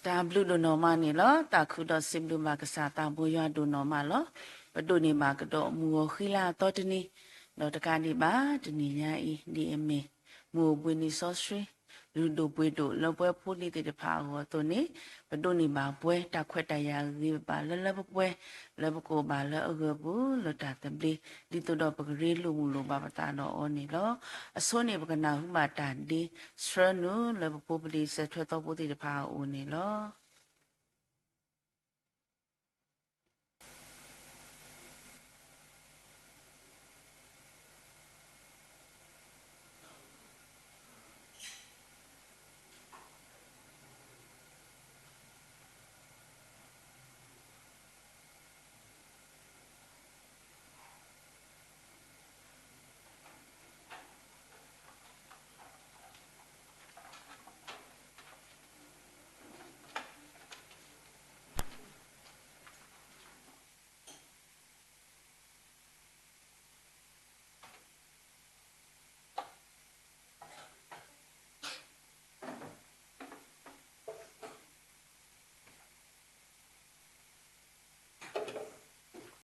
တၢ်ဘျုးဒိၣ်နီၢ်မးန့ၣ်လီၤ. တၢ်ခုဒီးစံးဘျုးဘၣ်ကစၢ်သးဘိယွၤဒိၣ်နီၢ်မးလီၤ. ပဒိးန့ၢ်ဘၣ်ကဒီးမုၢ်ဂီၤဃံလၤအသီတနံၤ, ဒီးတကးဒံးဘၣ် တနံၤညါအံၤ ဒ်အမ့ၢ် မုၢ်အိၣ်ဘှံးနံၤစီဆှံ လုၢ်ဒိၣ်ပှ့ၤဒိၣ်လၢပဝဲဖိလံၤသ့ၣ်တဖၣ်အဂီၢ်အသိးန့ၣ်, ပဒိးန့ၢ်ဘၣ်ပှဲၤတၢ်ခွဲးတၢ်ယာ်ဂ့ၤဘၣ်လၢလၢပှဲၤပှဲၤ လၢပကအိၣ်ဘၣ်လၢအဂၢၤပူၤလၢတၢ်သဘျ့, ဒ်သိးဒီးပကရ့လိာ်မုာ်လိာ်ဘၣ်ပသးဒီးအီၤန့ၣ်လီၤ. အဆိန့ၣ် ပကနၢ်ဟူဘၣ်တၢ်ဒ့ဆှၢနုာ်လၢပဖိပလံၤစဲးထွဲသီဖိသ့ၣ်တဖၣ်အအိၣ်န့ၣ်လီၤ.